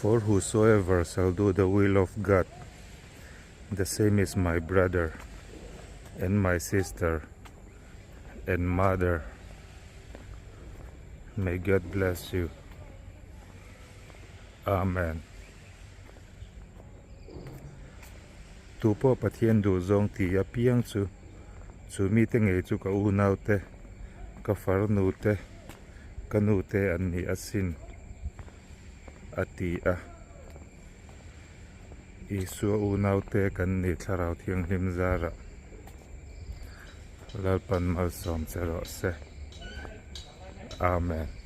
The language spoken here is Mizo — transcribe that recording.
For whosoever shall do the will of God, the same is my brother and my sister and mother. May God bless you. Amen. Tu pawh Pathian duhzawng ti apiang chu, chu mite ngei chu ka unaute, ka farnute, ka nute an ni asin, a ti a. Isua unaute kan ni Thlarau Thianghlim zarah Lalpan malsawm che rawh se. Amen.